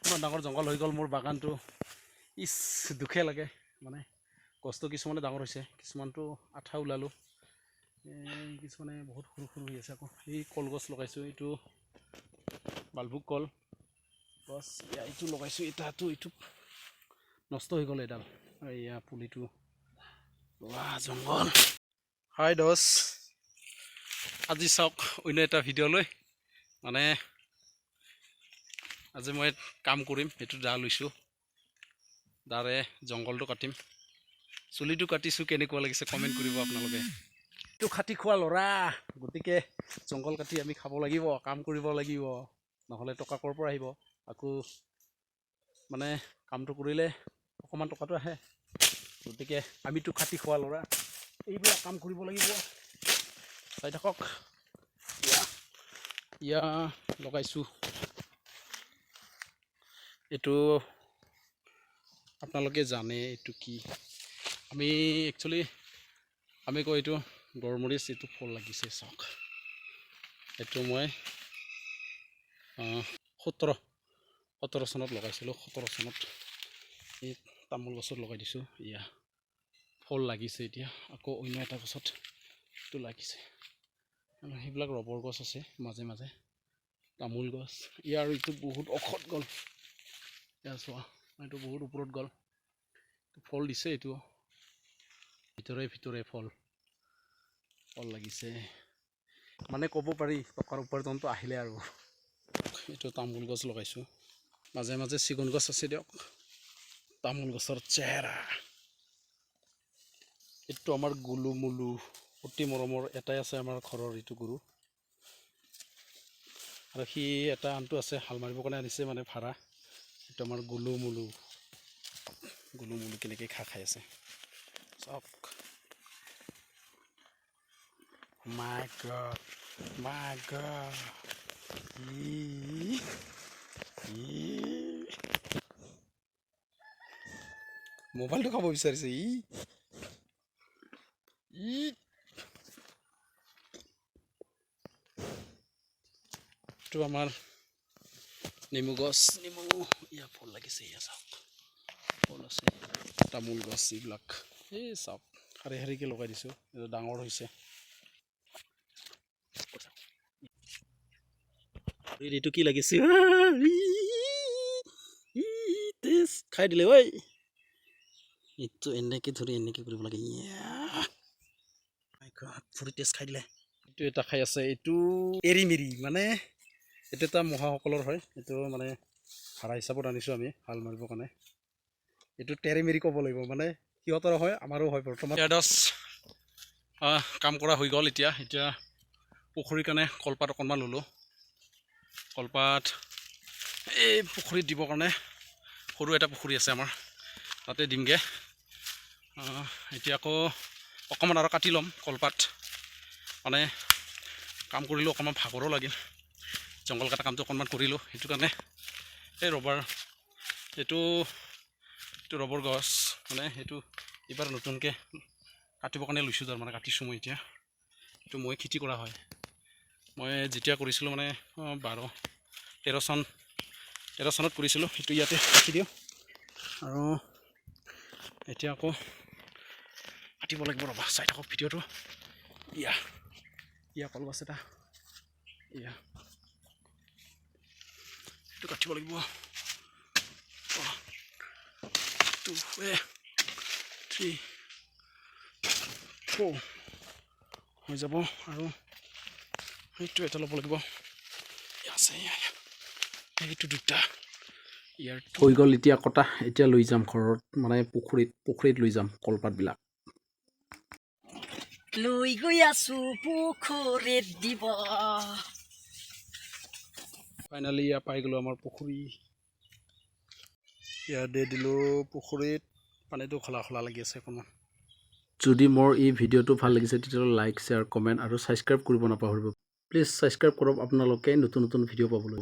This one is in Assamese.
ইমান ডাঙৰ জংঘল হৈ গ'ল মোৰ বাগানটো। ইচ, দুখে লাগে। মানে গছটো কিছুমানে ডাঙৰ হৈছে, কিছুমানটো আঠা ওলালোঁ, এই কিছুমানে বহুত সৰু সৰু হৈ আছে। আকৌ এই কলগছ লগাইছোঁ, এইটো মালভোগ কল গছ। এয়া এইটো লগাইছোঁ, এটাটো এইটো নষ্ট হৈ গ'ল এডাল। এয়া পুলিটো। ৱাহ, জংঘল। হাই দোস্ত, আজি চাওক অন্য এটা ভিডিঅ' লৈ। মানে আজি মই কাম কৰিম। সেইটো দা লৈছোঁ, দাৰে জংঘলটো কাটিম। চুলিটো কাটিছোঁ, কেনেকুৱা লাগিছে কমেণ্ট কৰিব আপোনালোকে। এইটো খাটি খোৱা ল'ৰা, গতিকে জংঘল কাটি আমি খাব লাগিব, কাম কৰিব লাগিব। নহ'লে টকা ক'ৰ পৰা আহিব আকৌ? মানে কামটো কৰিলে অকণমান টকাটো আহে। গতিকে আমিতো খাটি খোৱা ল'ৰা, এইবিলাক কাম কৰিব লাগিব। চাই থাকক। ইয়া ইয়া লগাইছোঁ। এইটো আপোনালোকে জানে এইটো কি? আমি একচুৱেলি আমি কওঁ এইটো গৰমৰিচ। এইটো ফল লাগিছে, চাওক। এইটো মই 17 চনত লগাইছিলোঁ। 17 চনত এই তামোল গছত লগাই দিছোঁ। এয়া ফল লাগিছে। এতিয়া আকৌ অন্য এটা গছত এইটো লাগিছে। আৰু সেইবিলাক ৰবৰ গছ আছে, মাজে মাজে তামোল গছ। ইয়াৰ এইটো বহুত ওখত গ'ল। এয়া চোৱা, এইটো বহুত ওপৰত গ'ল। ফল দিছে এইটো। ভিতৰে ভিতৰে ফল ফল লাগিছে। মানে ক'ব পাৰি টকাৰ উপাৰ্জনটো আহিলে। আৰু এইটো তামোল গছ লগাইছোঁ, মাজে মাজে চেগুন গছ আছে দিয়ক। তামোল গছৰ চেহেৰা। এইটো আমাৰ গুলু মুলু, অতি মৰমৰ। এটাই আছে আমাৰ ঘৰৰ এইটো গৰু। আৰু সি এটা আনটো আছে, হাল মাৰিবৰ কাৰণে আনিছে, মানে ভাড়া। এইটো আমাৰ গুলু মুলু। গুলু মুলু কেনেকৈ ঘাঁহ খাই আছে চাওক। মাই গড, মাই গড, ই ই মোবাইলটো খাব বিচাৰিছে ই ই। এইটো আমাৰ নেমু গছ। নেমু ইয়াৰ ফল লাগিছে, এয়া চাওক, ফল আছে। তামোল গছ এইবিলাক, এই চাওক, শাৰী শাৰীকৈ লগাই দিছোঁ। এইটো ডাঙৰ হৈছে। এইটো কি লাগিছে? তেজ খাই দিলে ঐ। এইটো এনেকৈ ধৰি এনেকৈ কৰিব লাগে। ভৰি তেজ খাই দিলে। এইটো এটা খাই আছে। এইটো এৰি মেৰি, মানে এইটো এটা মহাসকলৰ হয়। এইটো মানে ভাড়া হিচাপত আনিছোঁ আমি হাল মাৰিবৰ কাৰণে। এইটো তেৰে মেৰি ক'ব লাগিব, মানে সিহঁতৰ হয়, আমাৰো হয় বৰ্তমান। দছ কাম কৰা হৈ গ'ল এতিয়া। এতিয়া পুখুৰীৰ কাৰণে কলপাত অকণমান ল'লোঁ। কলপাত এই পুখুৰীত দিবৰ কাৰণে। সৰু এটা পুখুৰী আছে আমাৰ, তাতে দিমগৈ। এতিয়া আকৌ অকণমান আৰু কাটি ল'ম কলপাত। মানে কাম কৰিলোঁ, অকণমান ভাগৰো লাগিল। জংঘল কটা কামটো অকণমান কৰিলোঁ, সেইটো কাৰণে। এই ৰবাৰ, এইটো ৰবৰ গছ, মানে সেইটো এইবাৰ নতুনকৈ কাটিবৰ কাৰণে লৈছোঁ। তাৰমানে কাটিছোঁ মই এতিয়া। এইটো মই খেতি কৰা হয়। মই যেতিয়া কৰিছিলোঁ, মানে 12 13 চন, 13 চনত কৰিছিলোঁ। সেইটো ইয়াতে কাটি দিওঁ। আৰু এতিয়া আকৌ কাটিব লাগিব। ৰ'বা, চাই থাকক ভিডিঅ'টো। ইয়া ইয়া কলগছ এটা, ইয়া এইটো কাটিব লাগিব। 2, 3, 4 হৈ যাব। আৰু সেইটো এটা ল'ব লাগিব। আছে সেইটো দুটা ইয়াৰ হৈ গ'ল এতিয়া কটা। এতিয়া লৈ যাম ঘৰত, মানে পুখুৰীত পুখুৰীত লৈ যাম কলপাতবিলাক। লৈ গৈ আছো পুখুৰীত দিব। ফাইনেলি ইয়াৰ পাই গ'লোঁ আমাৰ পুখুৰী। ইয়াত দি দিলোঁ পুখুৰীত। পানীটো খোলা খোলা লাগি আছে অকণমান। যদি মোৰ এই ভিডিঅ'টো ভাল লাগিছে, তেতিয়াহ'লে লাইক, শ্বেয়াৰ, কমেণ্ট আৰু ছাবস্ক্ৰাইব কৰিব নাপাহৰিব। প্লিজ ছাবস্ক্ৰাইব কৰক আপোনালোকে নতুন নতুন ভিডিঅ' পাবলৈ।